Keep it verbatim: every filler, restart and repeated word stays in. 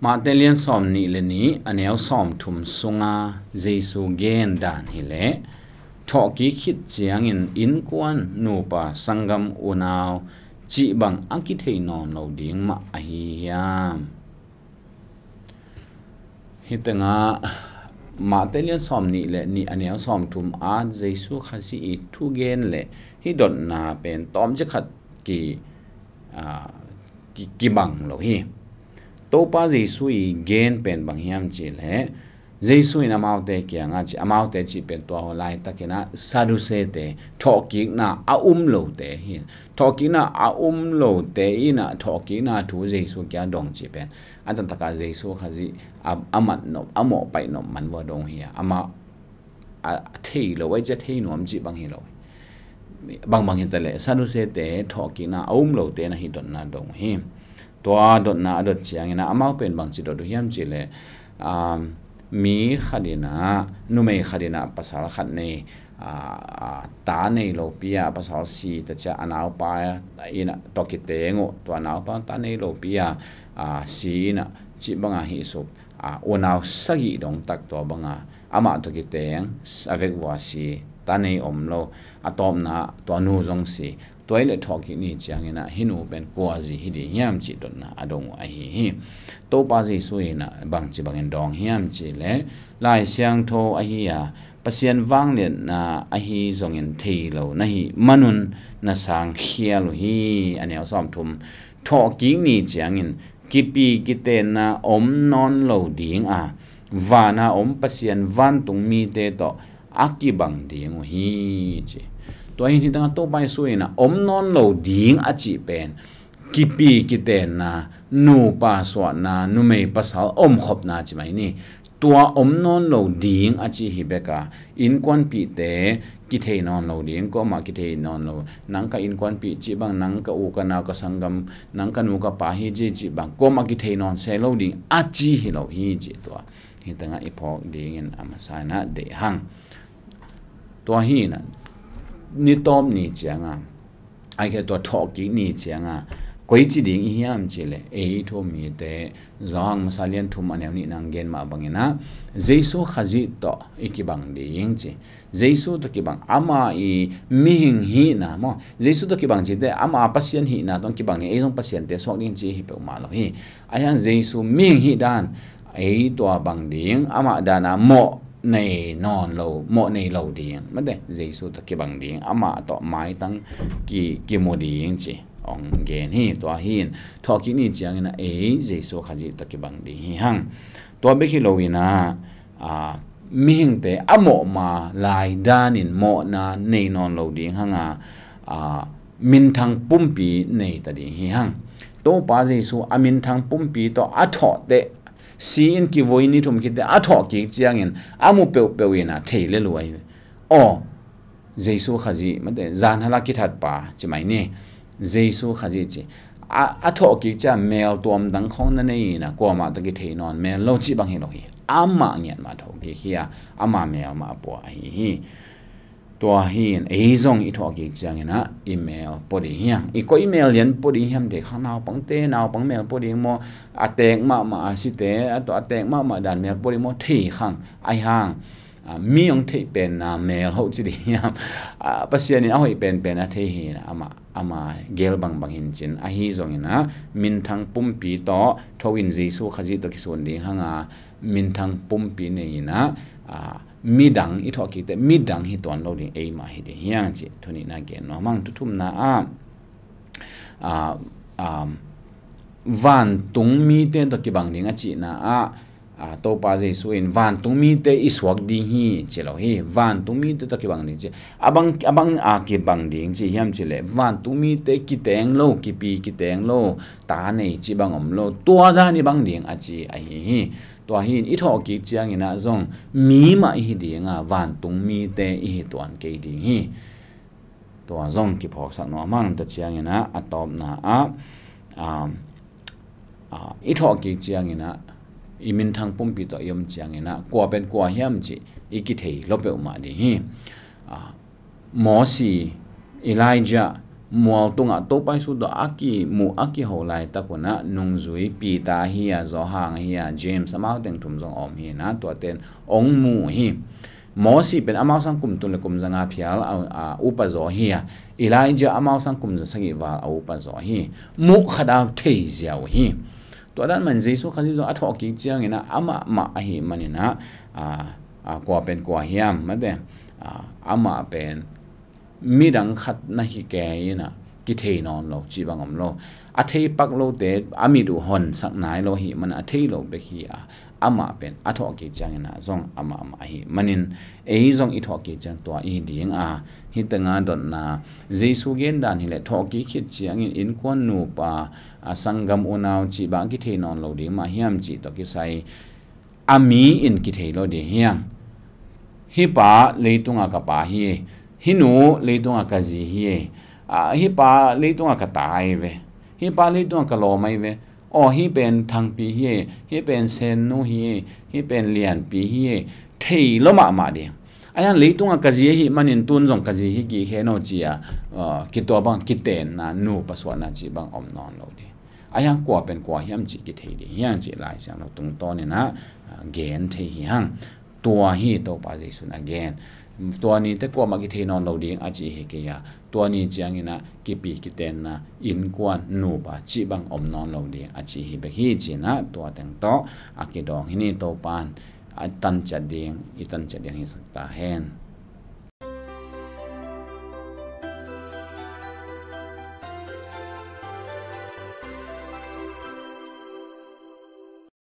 Mate lian sawm nih le nih a neu sawm thum sunga Jesu gen dan hileh, thawhkik khit ciangin innkuan, nupa, sanggam, unau cih bang a kithei nawn lo ding mah ahi hiam? Hih tengah Mate lian sawm nih le nih a neu sawm thum ah Jesu Khazih i thugen le hih dotna pen tawmcik khat ki, aa, ki, kibang lo hi. Topa Jesu i gen pen bang hiam cih leh, Jesu in amaute kiangah ci, amaute cih pen tua laitakin ah Sadusee-te, thawhkikna a um lote hi. Thawhkikna a um lote in ah thawhkikna thu Jesu kiang dong cih pen a taktakah Jesu Khazih a, a mat nop, a mawhpaih nop man vua dong hi a, amah a, a thei lo, a thei nuam cih bang hi lo. Bangbang hi ta leh Sadusee-te, thawhkikna a um lote in ah hih dotna dong hi. Tua dotna a dot ciangin ah amau pen bangci dot uh hiam cih leh, um, mi khat in ah, numei khat in ah pasal khat nei, aa, aa, ta nei lopi ah pasal si ta ciang a naupa in ah tawh kiteng uh, tua naupa ta nei lopi ah, aa, si in ah cih bangah hih suk, aa, unau sagih dong tak tua bangah amah tawh kiteng, a vekvua si, ta nei om lo, a tawpna tua nu zong si, tua hi leh thawhkik ni ciangin ah hih nu pen kuazi hi ding hiam cih dotna a dong uh ahi hi. Topa Jesu in ah bangci bangin dawng hiam cih leh, Lai Siangtho ahi a, Pasian vangliatna ahi zongin thei lo na hih manun na sang khial uh hi. A neu sawm thum, thawhkik ni ciangin kipi kitenna om nawn lo ding a, vana om Pasian vantung mite tawh a kibang ding uh hi, ci. Tua hi hih tengah Topa Jesu in ah om nawn lo ding a cih pen kipi kitenna, nupa suahna, numei pasal omkhopna ci mai ni. Tua om nawn lo ding a ci hi bek a, innkuanpihte kithei nawn lo ding, kuamah kithei nawn lo. Nang ka innkuanpih cih bang, nang ka u ka nau ka sanggam, nang ka nu ka pa hi ci cih bang, kuamah kithei nawn se lo ding a ci hi lo hi ci tua. Hih tengah i phawk dingin a masa in ah deih hang. Tua hi in ah ni tawp ni ciangah, ahih kei leh tua thawhkik ni ciangah koici ding i hiam cih leh, ei thu-um mite, Johan masa lian thum a neu nihna hong gen mah bangin ah Jesu Khazih tawh i kibang ding ci. Jesu tawh kibang, ama i mihing hihna maw, Jesu tawh kibang cih teh ama Pasian hihna tawh kibang ding, ei zong Pasian-te suak ding ci hi peuhmah lo hi. Ahi hang Jesu mihing hih dan, ei tua bang ding, amah dan a mawh nei nawn lo, mawh nei lo ding, mate, Jesu tawh kibang ding, amah tawh maitang ki, kimu ding ci hong gen hi. Tua hi in thawhkik ni ciangin ah ei Jesu Khazih tawh kibang ding hi hang. Tua bek hi lo in ah, aa, mihingte a mawhma lai danin mawhna nei nawn lo ding hang a, aa, minthang pumpi nei ta ding hi hang. Topa Jesu a minthang pumpi tawh a thawh teh, si in kivui ni thum khit teh a thawhkik ciangin a mu peuhpeuh in ah thei le lua hi. Aw, Jesu Khazih, mate, zanhala kithatpa ci mai ni. Jesu Khazih ci. A, a thawhkik ciang meltuam dang khawng na nei in ah kuamah tawh kithei nawn mel lo cih bang hi lo hi. Amah ngiat mah thawhkik hi a, ama mel mah a pua ahi hi. Tua hi in ei zong i thawhkik ciangin ah i mel pua ding hiam? I koi mel lian pua ding hiam? Thei khang, naupangte, naupang mel pua ding maw, a teek mahmah a site, a tua a teek mahmah dan mel pua ding maw, thei khang. Ahi hang, aa, mi hong theih penna mel hoh ci ding hiam? Aa, Pasian in a hoih penpen a thei hi in ah, ama, ama gel bangbang hi in cin. Ahi zongin ah minthang pumpi tawh, tho in Jesu Khazih tawh kisun ding hang a, minthang pumpi nei in ah, aa, midang i thawhkik teh midang hi tuan lo ding, eimah hi ding hi hang cih thu nihna gen nuam hang. Thu thumna ah, aa, aa, vantung mite tawh kibang ding a cihna ah, aa, Topa Jesu in vantung mite i suak ding hi ci lo hi. Vantung mite tawh kibang ding ci, a bang, a bang a kibang ding ci hiam cih leh, vantung mite kiteng lo, kipi kiteng lo, ta nei ci bang om lo, tua dan i bang ding a ci ahi hi. Tua hi in i thawhkik ciangin ah zong mi mah i hi ding a, vantung mite i hi tuan kei ding hi. Tua zong kiphawksak nuam hang. Tua ciangin ah a tawpna ah, um, ah, i thawhkik ciangin ah, i minthang pumpi tawh i om ciangin ah, kua pen kua hiam cih i kithei lua peuhmah ding hi. Ah, Mosi, Elijah, mual tungah Topa Jesu tawh a kimuh a kiho laitak unah nungzui Peter hi a, Johan hi a, James amau teng thum zong a om hi inah tuate in ong mu hi. Mosi pen amau sang kum tul le kum zanga phial a, a upa zaw hi a, Elijah amau sang kum za sagih val a upa zaw hi. Muh khat a thei ziau hi. Tua dan man Jesu Khazih zong a thawhkik cianginah amah mah ahi maninah a, a, kua pen kua hiam mate, a, amah pen midang khat na hi kei inah kithei nawn lo cih bang om lo. A thei pak lote a mit uh honsak nai lo hi man a thei lo bek hi a, amah pen a thawhkik cianginah zong amah amah ahi manin ei zong i thawhkik ciang tua i hi ding a, hih tengah dotna Jesu gen dan hileh thawhkik khit ciangin innkuan nupa a, sanggam unau cih bang kithei nawn lo ding mah hiam cih tawh kisai a mi in kithei lo ding hiam? Hih pa leitunga ka pa hi, hih nu leitunga ka zi hi, a, hih pa leitunga ka ta ahi ve, hih pa leitunga ka lawm ahi ve, aw hih pen Thangpi hi, hih pen Sennu hi, hih pen Lianpi hi, thei lo mahmah ding. A hiang leitunga ka zi ahi manin tun zong ka zi hi kik hen aw ci a, a, kitua bang kitenna nupa suahna cih bang om nawn lo ding. A hiang kua pen kua hiam cih kithei ding hiang cih Lai Siangtho tungtawninah, a, gen thei hi hang. Tua hi Topa Jesu in a gen. Tua nite kuamah kithei nawn lo ding a ci hi kei a, tua ni cianginah kipi kitenna innkuan nupa cih bang om nawn lo ding a ci hi bek hi cinah tua teng tawh a kidawng hi ni. Topa in a tanciat ding, i tanciat ding hi ta hen.